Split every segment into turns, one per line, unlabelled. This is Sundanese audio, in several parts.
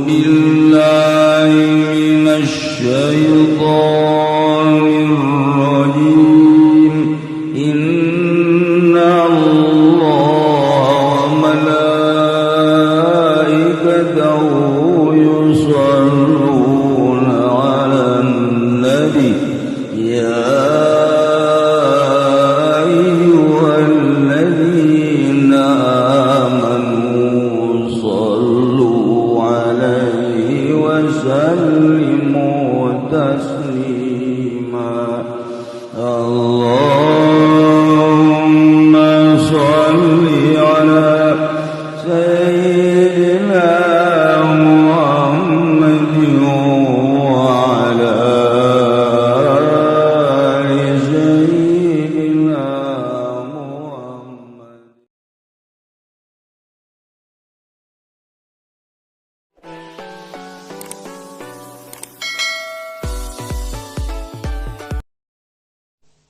بالله من الشيطان الرجيم. إن الله وملائكته يصلون على النبي يا أيها الذين آمنوا صلوا عليه وسلموا تسليما. اللهم صل على سيدنا محمد وعلى آل سيدنا محمد.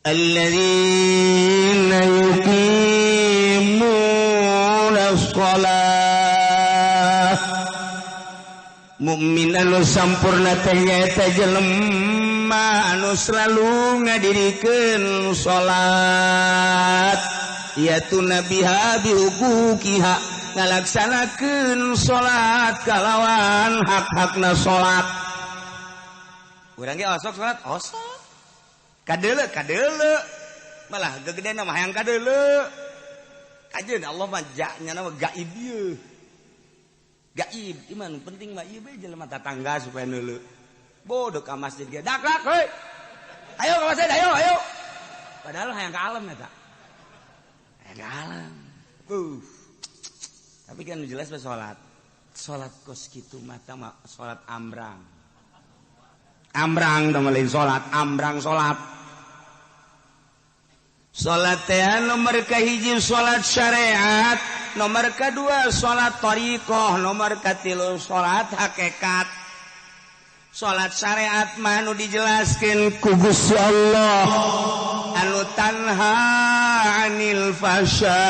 الذين يقيمون الصلاة. Mukmin anu sampurna teh nyaeta jelema anu selalu ngadirikeun salat, yatuna biha bihuquqiha, ngalaksanakeun salat kalawan hak-hakna salat. Urang ge osok salat, osok kadeule kadeule, malah gegedena mah hayang kadeule. Kajeun Allah mah nya mah gaib ieu, gaib iman penting mah ieu bae jelema tatangga supaya neuleu. Bodoh ka masjid ge dak dak heuy, ayo ka masjid, ayo ayo, padahal hayang ka alam eta, hayang ka alam. Tapi kan jelas mah salat salat kos kitu mata mah salat ambrang ambrang, tah lain salat ambrang. Salat salat teh nomor kahiji salat syariat, nomor kedua salat thariqah, nomor katilu salat hakikat. Salat syariat mah anu dijelaskeun ku Gusti Allah, anu tanha anil fahsya'i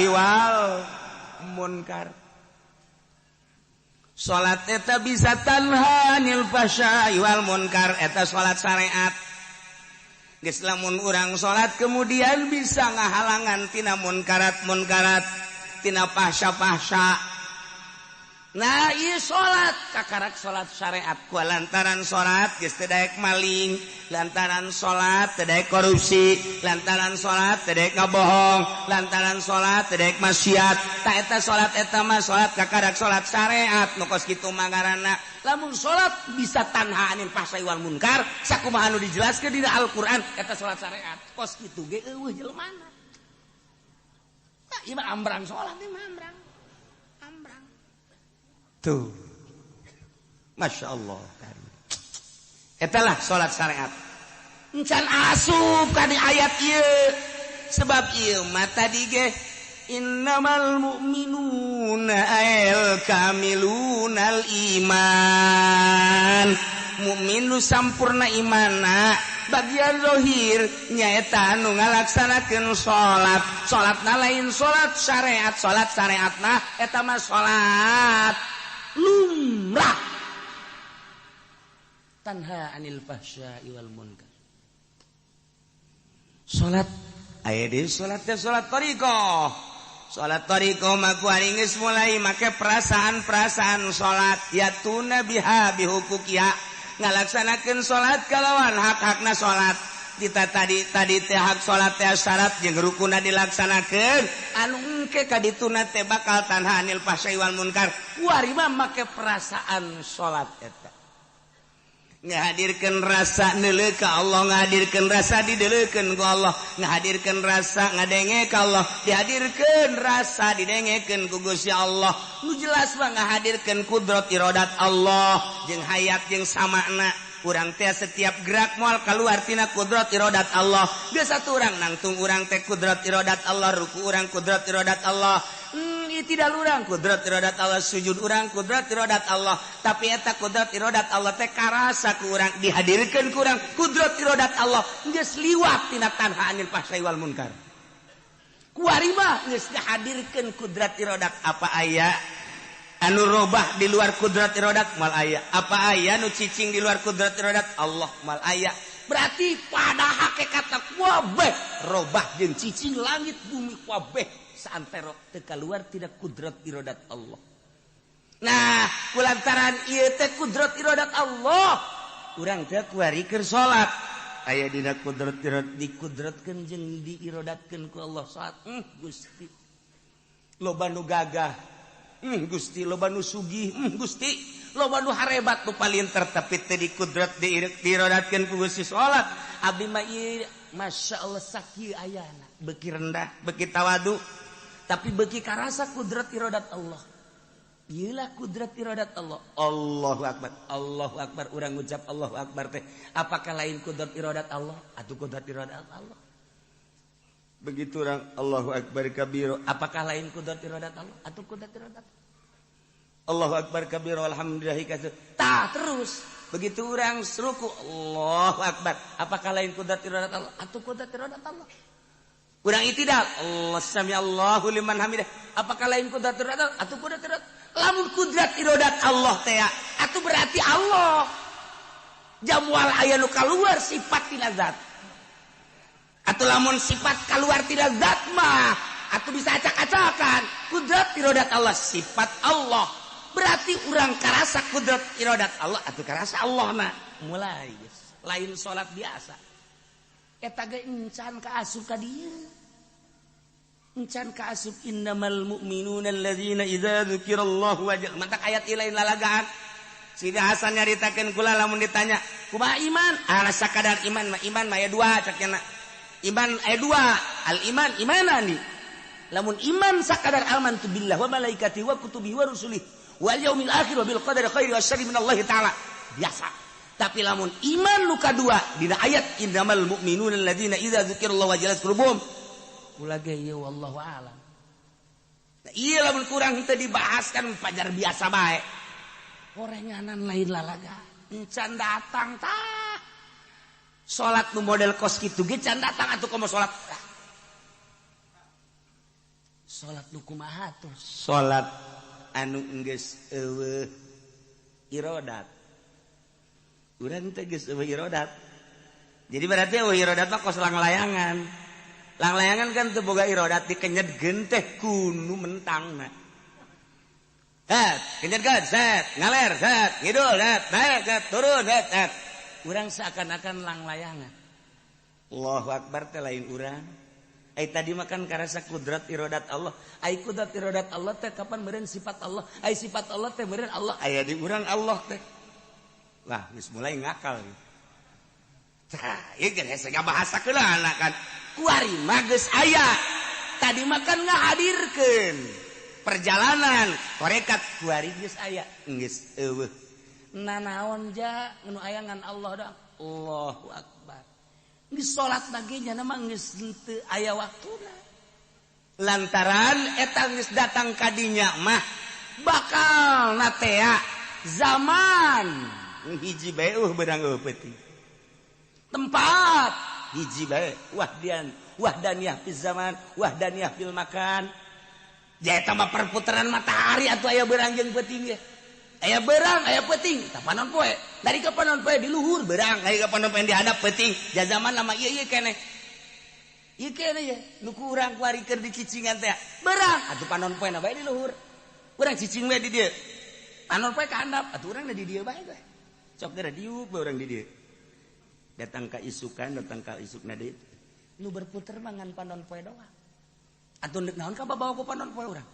wal munkar. Salat eta bisa tanha anil fahsya'i wal munkar, eta salat syariat. Geus lamun urang salat kemudian bisa ngahalangan tina munkarat munkarat, tina fahsya-fahsya. Nah, ieu salat kakarak salat syariat ku lantaran salat geus teu daek maling, lantaran salat teu daek korupsi, lantaran salat teu daek ngabohong, lantaran salat teu daek maksiat. Ta eta salat eta mah salat kakarak salat syariat nu kos kitu mah ngaranna. Lamun salat bisa tanha anil fahsya'i wal munkar sakumaha anu dijelaskeun dina Al-Qur'an, eta salat syariat. Kos kitu ge eueuh jelemana. Nah, ieu mah ambrang salat, ieu mah ambrang ambrang tuh. Masya Allah. Etalah salat syariat encan asup ka di ayat ieu, sebab ieu mah tadi ge innamal mu'minuna al kamilunal iman. Mukmin nu sampurna imana bagian zohir nyaeta anu ngalaksanakeun salat. Salatna lain salat syariat, salat syariatna eta mah salat lumrah, tanha anil fahsya'i wal munkar. Salat aya deui, salat teh salat thariqah. Salat thariqah mah ku ari geus mulai make perasaan-perasaan salat, yatuna biha bihuquqiha, ngalaksanakeun salat kalawan hak-hakna salat. Kita tadi tadi teh hak salat teh syarat jeung rukunna dilaksanakeun, anu engke ka dituna teh bakal tanha anil fahsya'i wal munkar. Kuari mah make perasaan salat eta ngahadirkeun rasa neuleuh ka Allah, ngahadirkeun rasa dideuleukeun ku Allah, ngahadirkeun rasa ngadenge ka Allah, dihadirkeun rasa didengekeun ku Gusti Allah. Nu jelas mah ngahadirkeun kudrat iradat Allah jeung hayat jeung samakna. Urang teh setiap gerak moal keluar tina kudrat iradat Allah. Biasa tuh urang nangtung urang teh kudrat iradat Allah, ruku urang kudrat iradat Allah, tidak urang kudrat iradat Allah, sujud urang kudrat iradat Allah. Tapi eta kudrat iradat Allah teh karasa ku urang, dihadirkeun ku urang kudrat iradat Allah geus liwat tina tanha anil fahsya'i wal munkar. Kuari mah geus dihadirkeun kudrat iradat apa aya. Anu robah di luar kudrat irodat mal aya. Apa aya nu cicing di luar kudrat irodat Allah mal aya. Berarti pada hakikatna kabeh robah jeung cicing langit bumi kabeh saantero teu kaluar tidak kudrat irodat Allah. Nah, kulantaran ieu teh kudrat irodat Allah, urang teh kuari keur salat. Aya dina kudrat irodat dikudratkeun jeung diirodatkeun ku Allah salat. Gusti. Loba nu gagah. Gusti loba nu sugih, Gusti loba nu harebat nu palinter tapi teu dikudrat diirodatkeun ku Gusti salat. Abdi mah ieu masyaallah sakieu ayana, beuki rendah, beuki tawadu, tapi beuki karasa kudrat irodat Allah. Ieulah kudrat irodat Allah. Allahu akbar, Allahu akbar, urang ngucap Allahu akbar teh apakah lain kudrat irodat Allah? Atuh kudrat irodat Allah. Begitu orang Allahu akbar kabiro, apakah lain kudrat iradat Allah? Atau kudrat iradat Allahu akbar kabiro, alhamdulillahi katsir. Tah terus. Begitu orang ruku Allahu akbar, apakah lain kudrat iradat Allah? Atau kudrat iradat Allah? Urang itidal, Allah sami Allahu liman hamidah, apakah lain kudrat iradat Allah? Atau kudrat iradat? Lamun kudrat iradat Allah teh atuh berarti Allah. Jamual aya nu kaluar sifat tina zat. Atau lamun sifat keluar tidak zat mah atau bisa acak-acakan. Kudrat irodat Allah sifat Allah, berarti urang karasa kudrat irodat Allah atau karasa Allah nah mulai guys. Lain salat biasa eta ge encan ka asup ka dieu, encan ka asup innamal mu'minuna alladzina idza dzukirallahu wajal. Mantak ayat ieu lain lalagaan. Sidi Hasan nyaritakeun kula lamun ditanya kumaha iman, ah sakadar iman mah, iman mah aya dua cak nya. Iman ayat dua, al iman imanani. Lamun iman sakadar amantu billah wa malaikati wa kutubihi wa rusulihi wal yaumil akhir wa bil qadari khairi wa syarri minallah taala. Biasa. Tapi lamun iman nu kadua dina ayat innamal mu'minuna alladzina idza dzukirallahu wajilat qulubuhum. Kula ge ieu wallahu alam. Nah, ieu lamun kurang teu dibahas kan pajar biasa bae. Orenganan lain lalaga. Encan datang tah. Salat nu model kos kitu ge can datang atuh komo salat. Salat nu kumaha tuh? Salat anu geus eueuh irodat. Urang teh geus eueuh irodat. Jadi berarti eueuh irodat mah kos langlayangan. Langlayangan kan teu boga irodat, dikenyedkeun teh kunu mentangna. Het, kenyedkeun set, ngaler set, ngidul set, naik set, turun set, set. Urang seakan-akan langlayangan. Allahu akbar teh lain urang. Ai tadi makan karasa kudrat irodat Allah. Ai kudrat irodat Allah teh kapan meureun sifat Allah. Ai sifat Allah teh meureun Allah aya di urang Allah teh. Lah geus mulai ngakal. Tah, ieu geus hese ngabahasa keula kan. Kuari mah geus aya. Tadi makan ngahadirkeun perjalanan tarekat kuari geus aya. Geus eueuh. Nanaon ja nu ayangan Allah doang. Allahu akbar. Geus salat lagi nya mah geus henteu aya waktuna. Lantaran eta geus datang ka dinya mah bakal natea zaman hiji bae beunang eueuh peuting. Tempat hiji bae wahdian wahdaniyah fil zaman wahdaniyah fil makan. Ja eta mah perputaran matahari atuh aya beurang jeung peuting ge. Aya berang, aya peuting, tah panon poe. Dari ke panon poe di luhur berang, aya ke panon poe di handap peuting. Ja zaman lama ieu ieu keneh. Ieu keneh ye, nu ku urang kuari keur dicicingan teh. Berang, atuh panon poe na bae di luhur. Urang cicing we di dieu. Panon poe ka handap, atuh urang di dieu bae teh. Sok geura diuk bae urang di dieu. Datang ka isukan, datang ka isukna deui. Nu berputer mah ngan panon poe doang. Atuh deuk naon ka babawa ku panon poe urang?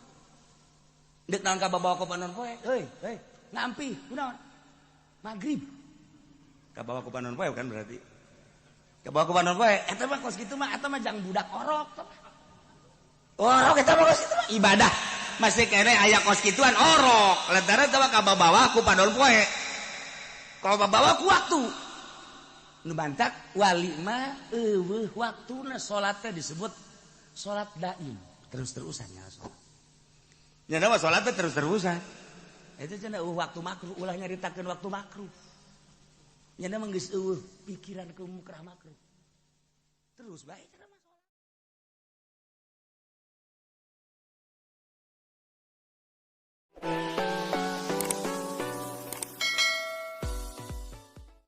Deuk naon ka babawa ku panon poe? Heuy, heuy. Ngampi, kunaon? Maghrib. Kabawa ku panon poe kan berarti. Kabawa ku panon poe, eta mah kos kitu mah eta mah jang budak orok. Orok eta mah kos kitu mah ibadah. Masih kene aya kos kituan orok. Lantaran eta mah kabawa ku panon poe. Kabawa ku waktu. Nu bantak wali mah eueuh waktuna salat teh disebut salat daim, terus-terusan nya salat. Nya mah salat teh terus-terusan. Itu cenah waktu makruh, ulah nyaritakeun waktu makruh. Nya mah geus eueuh pikiran ke mukrah makruh. Terus bae cenah.